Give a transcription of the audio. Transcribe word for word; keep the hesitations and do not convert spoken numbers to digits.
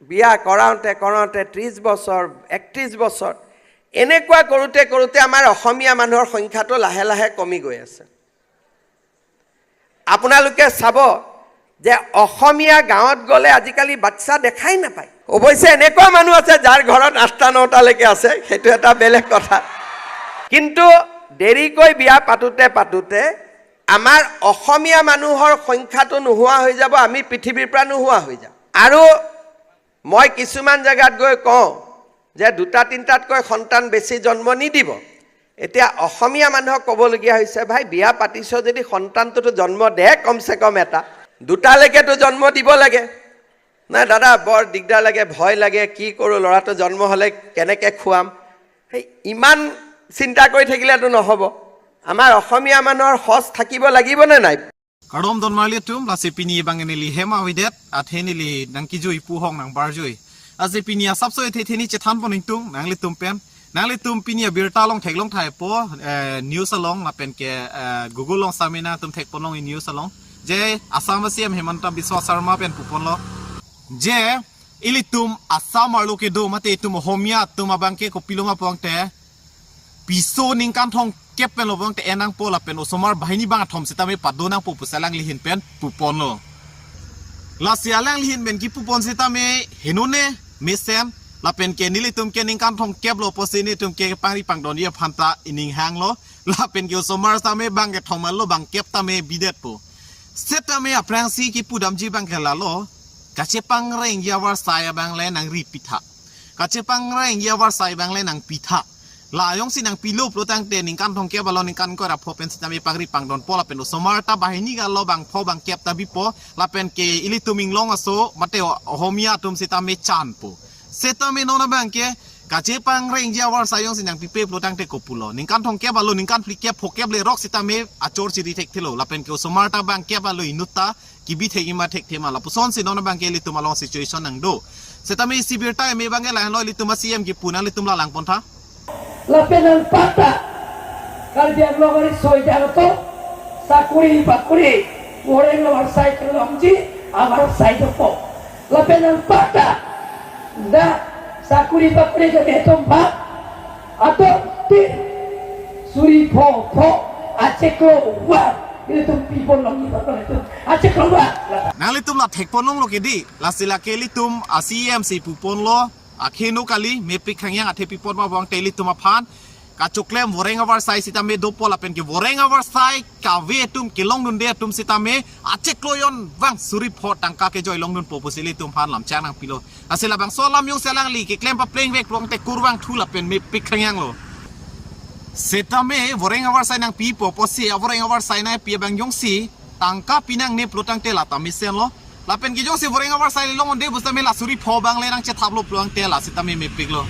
বিয়া কৰাওঁতে কৰাওঁতে ত্ৰিশ বছৰ, একত্ৰিশ বছৰ, এনেকুৱা কৰোঁতে কৰোঁতে আমাৰ অসমীয়া মানুহৰ সংখ্যাটো লাহে লাহে কমি গৈ আছে। আপোনালোকে চাব যে অসমীয়া গাঁৱত গ'লে আজিকালি বাচ্চা দেখাই নাপায়। অৱশ্যে এনেকুৱা মানুহ আছে যাৰ ঘৰত আঠটা নটালৈকে আছে, সেইটো এটা বেলেগ কথা। কিন্তু দেৰিকৈ বিয়া পাতোঁতে পাতোঁতে আমাৰ অসমীয়া মানুহৰ সংখ্যাটো নোহোৱা হৈ যাব, আমি পৃথিৱীৰ পৰা নোহোৱা হৈ যাম। আৰু মই কিছুমান জেগাত গৈ কওঁ যে দুটা তিনিটাতকৈ সন্তান বেছি জন্ম নিদিব। এতিয়া অসমীয়া মানুহক ক'বলগীয়া হৈছে, "ভাই, বিয়া পাতিছ যদি সন্তানটোতো জন্ম দে, কমচে কম এটা, দুটালৈকেতো জন্ম দিব লাগে।" "নাই দাদা, বৰ দিগদাৰ লাগে, ভয় লাগে, কি কৰোঁ, ল'ৰাটো জন্ম হ'লে কেনেকে খুৱাম?" সেই ইমান চিন্তা কৰি থাকিলেতো নহ'ব। আমাৰ অসমীয়া মানুহৰ হজ থাকিব লাগিবনে নাই? Kardom don marli atum, lasi pini abang neli hem avedet, athe neli nangkejui pu hong nangbarjui. Lasi pini asapso ethe theni chethanpon ingtung nanglitum pen. Nanglitum pini abirta along theklong thaipo, eh, news along lapen ke, eh, Google along samena atum thekponlong e news along. Je Assam a C M Himanta Biswa Sarma pen puponlo. Je ilitum Assam arlo kedo mate itum Ohomia atum abang ke kopiloma puangte, piso ningkan thomkep pen lo puangte enangpo lapen osomar banghini bangkethom sitame padonangpo pusi alanglihin pen puponlo. Lasi alanglihin pen kipupon sitame henone mesen, lapen ke nelitum ke ningkan thomkep lo pusi nelitum ke pangri pangdon ye aphanta ining hanglo, lapen ke osomar sitame bangkethom lo bangkep tame bidetpo. Setame aphrangsi kipudamji abang ke lalo, kachepangrengji avarsai abang le nangri pitha. Kachepangrengji avarsai abang le nangpitha. La jongsi nangpilo pulo tangte ningkan thomkep alo ningkan ingkoi ra pho pen sitame pangri pangdonpo lapen osomar ta banghini galo bangpho bangkep ta bipo lapen ke ilitum inglong aso mate Ohomia atum sitame chanpo. Setame non abang ke kachepangrengji avarsai jongsi nangpipe pulo tangte kopulo. Ningkan thomkep alo ningkan phlikep phokep lerok sitame achor chiri thekthelo. Lapen ke osomar ta bangkep alo inut ta kibi thekji ma thekthe ma lapusonsi non abang ke ilitum along situation nangdo. Setame isi birta eme abang ke lahenlo, ilitum a C M kipu nanglitum la langpontha. Lapen nangpata Karbi Anglong ari soi jang to sakuri bakuri goreng avarsai kelongji avarsai dopo. Lapen nangpata dak sakuri bakuri ke betom bak ator tin suri pho pho achiklo wan ilitum piponlongji bakuri tum achiklo wan. Nanglitum la thekponlonglo ke di, lasi lake ilitum a C M si puponlo, akheno kali mepik khangyang athe pipon ma puangte ilitum aphan kachoklem voreng avarsai sitame dopo lapen ke voreng avarsai kave atum kelongdunde atum sitame achiklo jon vang suri pho tangka kejoi longdunpo pusi ilitum aphan lamchang nangpilo. Lasi labangso alam jongsi alangli keklem papleng vek pulote kurvangthu lapen mepik khangyanglo. Setame voreng avarsai nangpipo pusi avoreng avarsai nangpi abang jongsi tangka pinangne pulo tangte la ta mesenlo. Lapen ke jongsi voreng avarsai le longdunde pusitame la suri pho abang le nangchethaplo pulo tangte la sitame mepiklo.